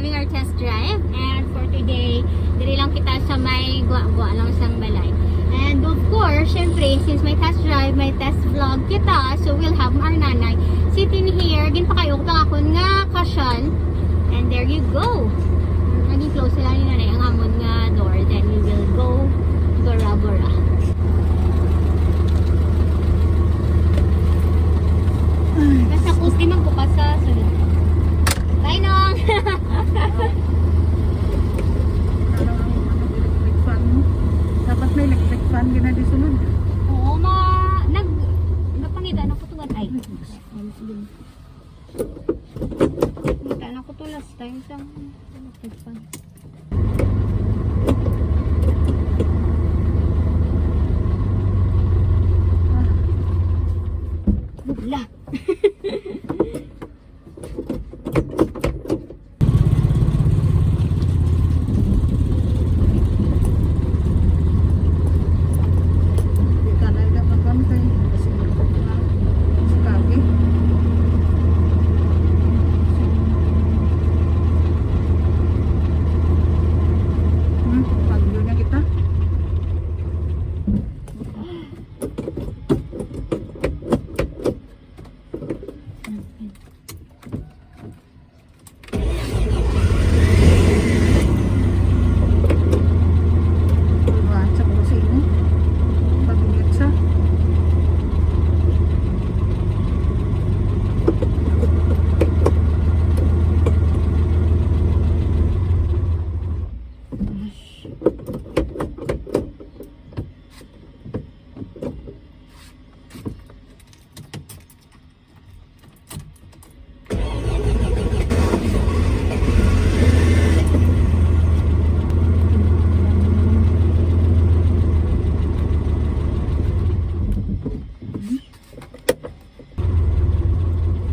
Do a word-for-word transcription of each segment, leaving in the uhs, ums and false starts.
Doing our test drive, and for today, diri lang kita sa may gwa-gwa lang sang balay. And of course, syempre, since may test drive, may test vlog kita, so we'll have our nanay sitting here. Ginpakayo ko pa akon nga cushion. And there you go. Naging close sila ni nanay ang amon nga door. Then we will go Bora Bora. Basta pusti magbukas sa sulod. Bye, Nong! Ano ang, ano, electric fan mo? Dapat may electric fan gina di sulod. Oo, ma, nag, napangita na ko tuwan. Ay. Kita na ko to last time sa, sa, Bula. Di ka na lang ang bantay. Kasi si Kaki. Hmm, pagyo na kita. Diba? Sa kusina. Pag-init sa.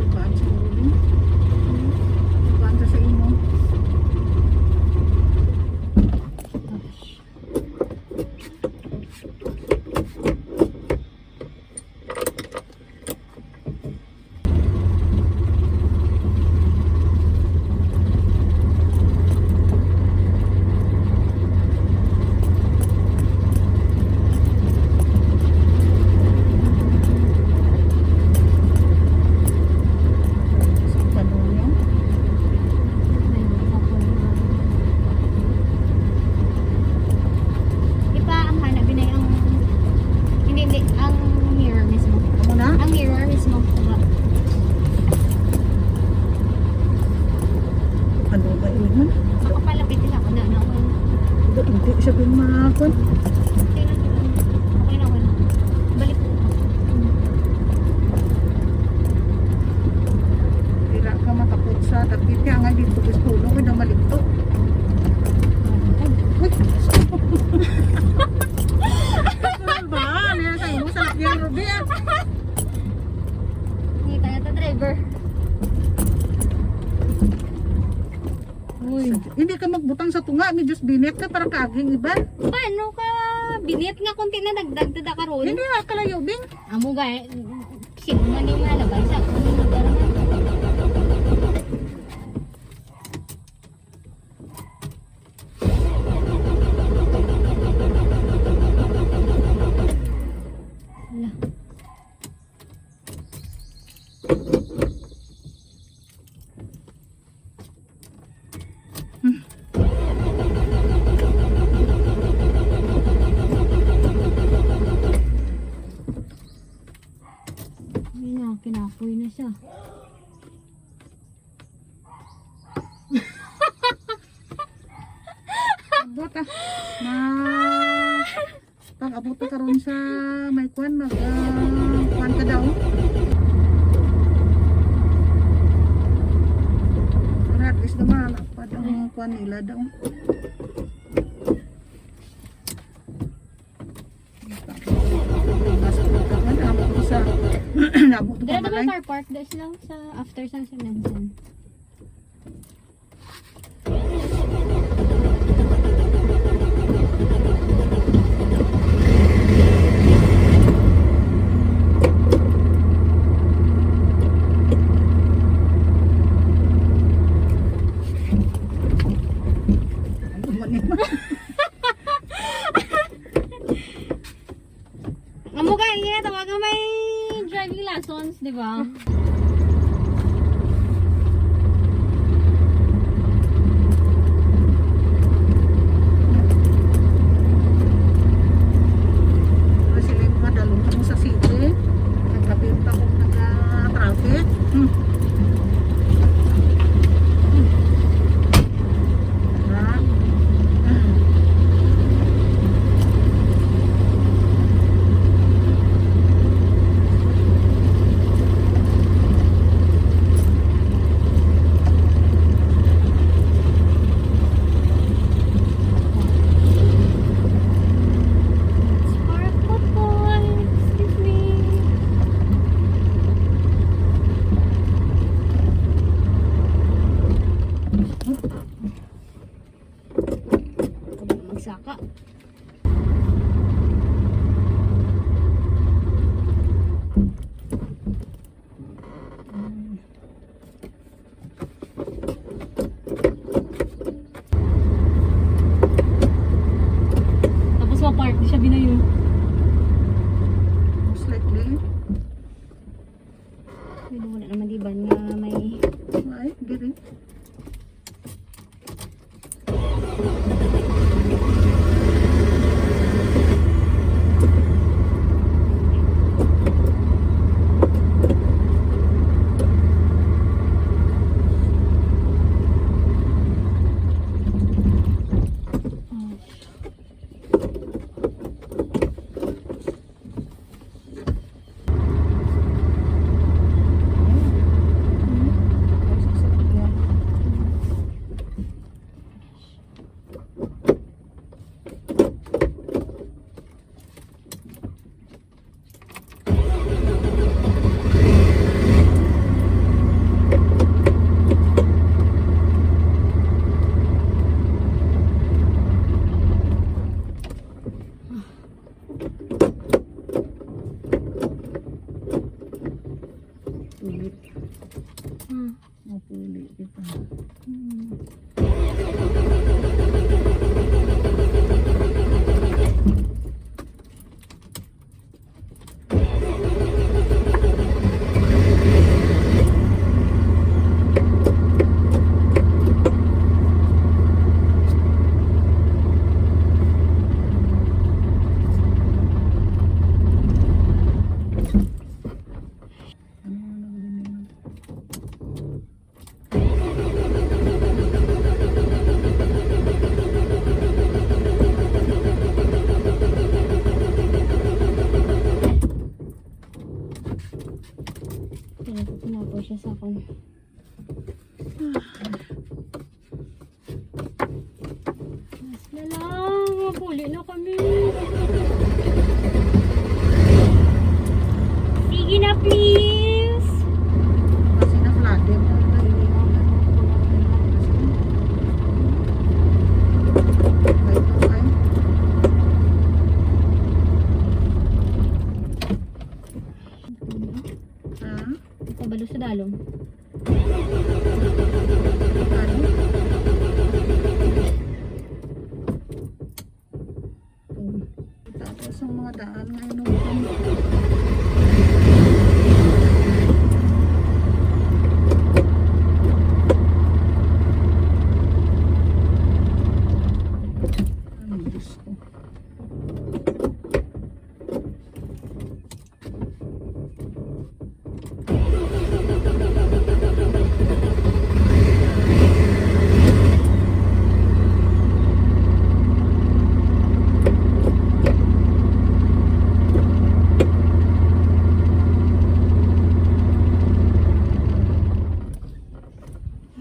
Tubaan sa ulo. Tubaan sa, sa imo. Ipa ang hanap, binay ang, hindi, hindi, ang mirror mismo. Amo na? Ang mirror mismo. Diba? Ano ba yun? Sa kapalapit nila, wala na ako. Hindi, hindi siya bumakon. Okay na, okay na, okay na. Balik ko. Dira ka matapot sa dapit kaya nga dito, gusto ko na maligto. Uy! Ano ba? Ano yan sa imo? Sa lakyan, Ruby, ah. Ngita na to, driver. Uy. Hindi ka magbutang sa tunga, may just binit ka para kaaging iba. Paano ka binit nga konti na dagdag tada karon? Hindi nga kalayo, Bing. Amo ga, eh, sino man yung nalabay sa ako? Ano na ba naman? Wala. Yun na, kinapoy na siya. Abot, ah. Na, pag abot ka karon sa may kwan, mag, ah, kwan ka daw. Para at least naman, pad ang kwan nila daw. Mas pagkakan, amo ko sa, amo ko sa Dala balay. Naman car park, guys, lang sa after sa San Nelson. Ay, diri. Init. Hmm. Mapuli kita. Hmm. Ano, ano, ano, ano? Kaya ko pinapo siya sa akon. Last na lang, mapuli na kami. Sige na, please. Kasi na-flooded. Ha? Ipabalo sa dalom. Tapos ang mga daan nga inuutan. Ay, Diyos ko.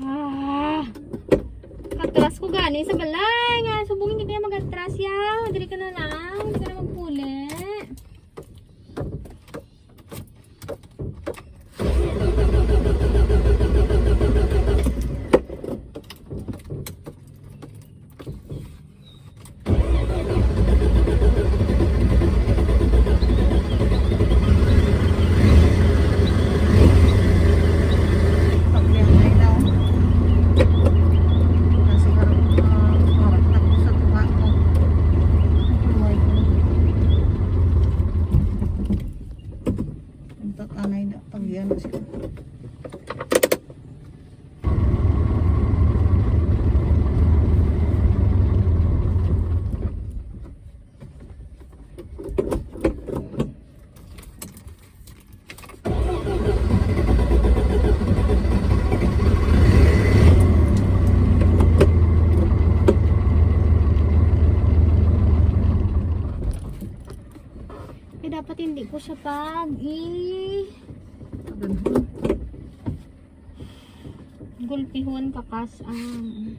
Ah, katras ko gani sa balay nga subong hindi kaya mag-atras ya. Diri ka na lang, hindi ka na magpuli. Pagliyangay daw. Kasi harap, ah, harap na ko sa tuwa ko. Ay, tuwa ko. Ang tatanay na, pag yan na sila. Eh, dapat hindi ko siya pag i- Taganhon. Gulpihon kakas ang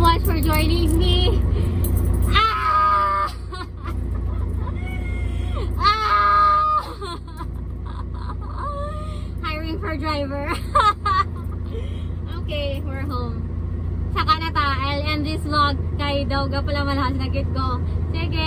Much for joining me. Ah! Ah! Hiring for driver. Okay, we're home. Saka na ta, I'll end this vlog kay daw ga pala malahas na gid ko. Sige.